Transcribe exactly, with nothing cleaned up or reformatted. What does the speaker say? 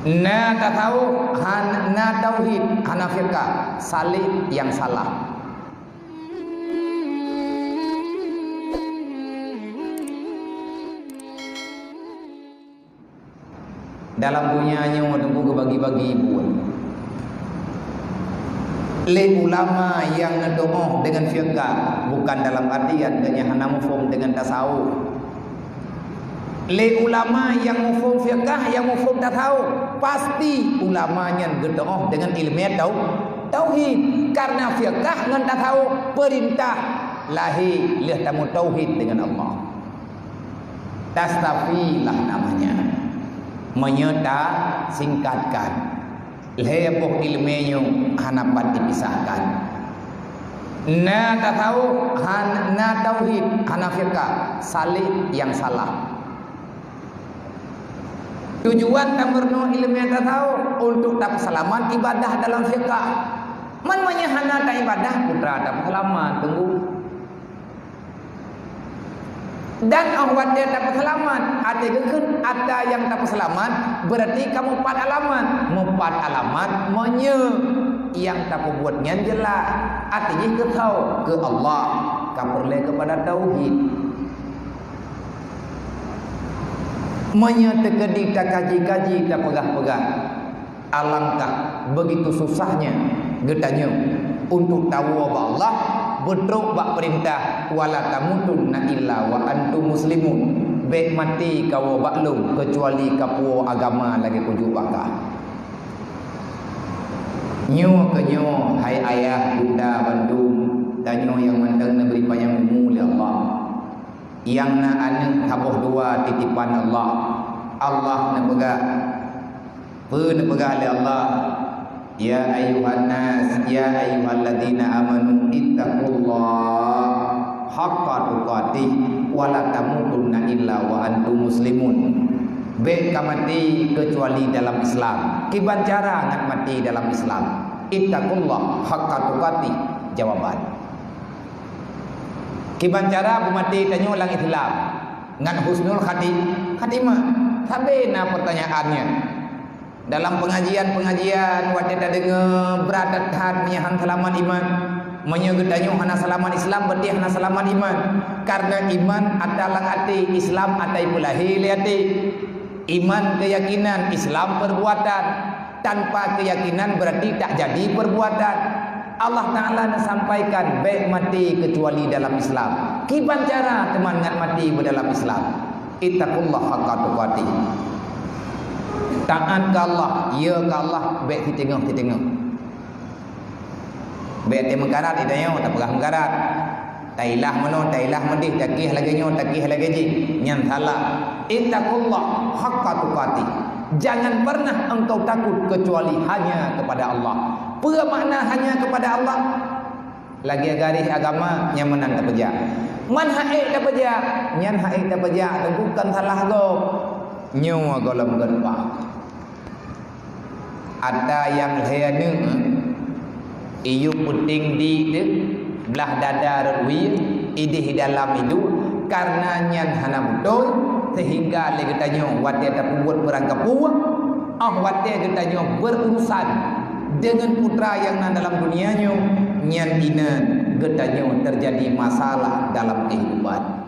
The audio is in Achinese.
Na tasawuf, han-, na tauhid, hana fiqah, saleb nyang salah. Dalam dunia nyoe teungku geubagi-bagi buet. Lé ulama nyang neutuoh deungon fiqah, bukan dalam artian geuhnyan hana muphom deungon tasawuf. Lé ulama nyang muphom fiqah, nyang muphom tasawuf, pasti ulama nyan geutuoh deungon ileumèe tau-, tauhid. Karena fiqah ngon tasawuf, peurintah lahé lheueh tamutauhid deungon Allah. Tastafi lah namanya. Meunyoe tasingkatkan, lhèe boh ileumèe nyoe hana pat dipisahkan. Na tasawuf, han-, na tauhid, hana fiqah, saleb nyang salah. Tujuan tameurunoe ileumèe tasawuf untuk tapeuseulamat ibadah dalam fiqah. Man meunyoe hana taibadah, peue teuma tapeuseulamat, teungku. Dan 'oh watèe tapeuseulamat, até geukheun atra nyang tapeuseulamat, beurati ka meupat alamat. Meupat alamat meunyoe nyang tapeubuet nyan jeulaih, até jih keu tho-, keu Allah, ka peureulèe keupada tauhid. Meunyoe teukeudi takaji-kaji, tapeugah-peugah, alangkah begitu susahnya geutanyoe untuk tawoe bak Allah, beutrok bak peurintah, "Wala tamutunna illa wa antum muslimun." Bèk maté kawoe bak lôn keucuali kapuwoe agama lagèe kujok baka. Nyoe keuh nyoe, hai ayah bunda bandum, tanyoe nyang mantong neubri panyang umu lé Allah. Nyang na aneuk saboh dua titipan Allah. Allah neupeugah, peue neupeugah lé Allah? "Ya ayyuhan nas, ya ayyuhalladzina amanu ittaqullaha haqqa tuqatih wa la tamutunna illa wa antum muslimun." Bèk ka maté keucuali dalam Islam. Kiban cara ngat maté dalam Islam? "Ittaqullaha haqqa tuqatih." Jawaban. Kiban cara beumaté tanyoe lam Islam ngat husnul khati-, khatimah? Sabé na peurtanyaan nyan. Dalam peungajian-peungajian, watèe tadeungoe brat that-that meunyoe han seulamat iman. Meunyoe geutanyoe hana seulamat Islam, berarti hana seulamat iman. Karena iman atra lam até, Islam atra peulahé lé até. Iman keuyakinan, Islam perbuatan. Tanpa keuyakinan berarti tak jadi perbuatan. Allah Ta'ala neusampaikan, bèk maté keucuali dalam Islam. Kiban cara teuma ngat maté beudalam Islam? "Ittaqullaha haqqa tuqatih." Taat keu Allah, ya keu Allah, bèk siteungoh-siteungoh. Bèk até meukarat, di tanyoe tapeugah meukarat. Tailah meunoe, tailah meudéh, takéh lagèe nyoe, takéh lagèe jih, nyan salah. "Ittaqullaha haqqa tuqatih." Jangan pernah engkau takut kecuali hanya kepada Allah. Peue makna hanya kepada Allah? Lagèe garéh agama nyang meunan tapeujak. Man han ék tapeujak, nyan han ék tapeujak, teungku kon salah gob. Nyoe gohlom geureumpah. Atra nyang lhèe nyoe, iyup puténg di teuh, blah dada rot wie, idéh dalam iduek, kareuna nyan hana beutôi, seuhingga lé geutanyoe watèe tapeubuet beurangkapeue, 'oh watèe geutanyoe berurusan deungon putra nyang na dalam dunia nyoe, nyan inan geutanyoe teujadi masalah dalam keuhidupan.